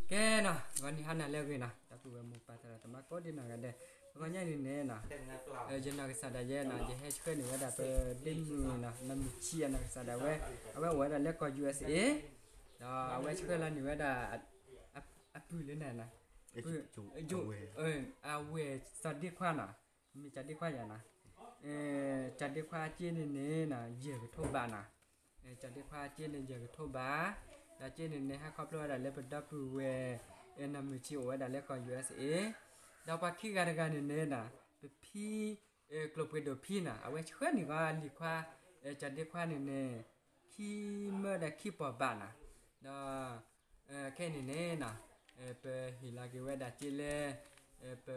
ကဲနီၤ ဂီၤနံၤဟါနၤလၢအဂ့ၤနီၤ ဒီပုၢ်ဝဲၢ်မိၢ်ပၢ်သရၣ်သမါကိးဒံနီၢ်ဂၤဒဲး ပဂီၤညါန့ၣ်န့ၣ်နီၤ ယနီၢ်ကစၢ်ဒၣ်ယဲနီၤ ယဟဲဆှၢန့ၢ်ဝဲဒၣ်ပဒ့မုၣ်နီၤ နီၢ်မုၢ်ဆံးအနီၢ်ကစၢ်ဒၣ်ဝဲ အဝဲအိၣ်ဝဲဒၣ်လၢကီၢ် ယူႇအက်စ် အ့ ဒီးအဝဲဆှၢလီၤန့ၢ်ဝဲဒၣ် အပုၢ်လၢန့ၣ်နီၤ အဝဲၢ်စီၤဒ့ခွါနီၤ မ့ၢ်စီၤဒ့ခွါယၤနီၤ စီၤဒ့ခွါအစ့န့ၣ်န့ၣ်နီၤ ယဲၢ်ကထိဘးနီၤ စီၤဒ့ခွါအစ့န့ၣ် ယဲၢ်ကထိဘး ဒီးစ့န့ၣ်န့ၣ် ဟဲခီဖျိဝဲဒၣ်လၢပဒီပုၢ်ဝဲၢ် နီၢ်မုၢ်ဆံးအိၣ်ဝဲဒၣ်လၢကီၢ် ယူႇအက်စ် အ့ ဒီးပှၤခံဂၤတဂၤန့ၣ်န့ၣ်နီၤ ပဖံ ကျိၣ်ပှ့ၤဒိၣ်ဖံနီၤ အဝဲဆှၢန့ၢ်ဝဲလံၤခွါ စီၤဒ့ခွါန့ၣ်န့ၣ် ခံမၢဒီးခံပီၢ်ဘးနီၤ ဒီး ခဲအံၤန့ၣ်န့ၣ်နီၤ ပဟ့ၣ်လီၤက့ၤဝဲဒၣ်စ့လၢ ပ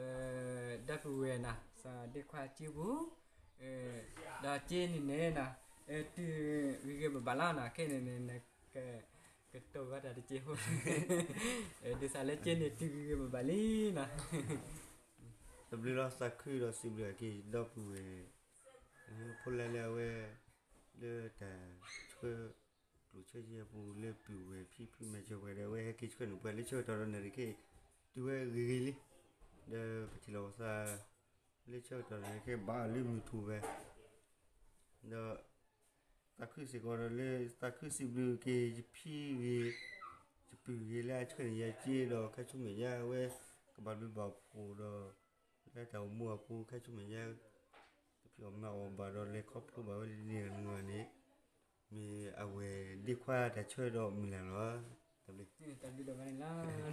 ဒီပုၢ်ဝဲၢ်နီၤ စီၤဒ့ခွါစ့ပူၤ ဒီးစ့န့ၣ်န့ၣ်နီၤ တုၤဂ့ၤဂ့ၤဘၣ်ဘၣ်လီၤနီၤ ခဲအံၤန့ၣ်န့ၣ် ကတိၤဝဲဒၣ်တစ့ဖိ ဒ်သိးလၢစ့န့ၣ်တုၤဂ့ၤဂ့ၤဘၣ်ဘၣ်လံနီၤ တဘျုးလီၤ သးခုဒီးစံးဘျုးက့ၤ ဒီပုၢ်ဝဲၢ် ဖိလဲလၢအဝဲ လၢတၢ်ဆှၢ ကျိၣ်ဆၢယဲၢ်ပူၤလၢပုၢ်ဝဲၢ်ဖံဖုမဲာ်ကၠီၤပှဲၤဒီး အဝဲဟဲက့ၤဆှၢန့ၢ်ပှၤလၢဆၢကတီၢ်ဒီးန့ၣ်တက့ၢ် တုၤဝဲဂ့ၤဂ့ၤလံ ဒီးပထံၣ်လိာ်ပသး လၢဆၢကတီၢ်န့ၣ်က့ၢ်ဘၣ်လၢမုၢ်ထူၣ်ဝဲ ဒီး သးခုစ့ၢ်ကီးဒီးလၢ သးခုစံးဘျုးက့ၤယဖံဂ့ၤ ယပုၢ်ဂ့ၤလၢအဆှၢန့ၢ်ယၤစ့ဒီး ခဲဆူမဲာ်ညါအဝဲ ကဘၣ်ဘျုးဘၣ်ဖှိၣ်ဒီး လၢတၢ်အိၣ်မူအပူၤ ခဲဆူမဲာ်ညါ ကဖံးအီၣ်မၤအီၣ်ဘၣ်ဒီး လဲၤခီဖျိဘၣ်ဝဲဒ်န့ၣ်အဂီၢ်န့ၣ် မ့ၢ်အဝဲၢ်ဒ့ခွါတၢ်ဆှၢဒီးမုၢ်လၢ်လီၤ တၢ်ဘျုး တၢ်ဘျုးဒိၣ်မးန့ၣ်လီၤ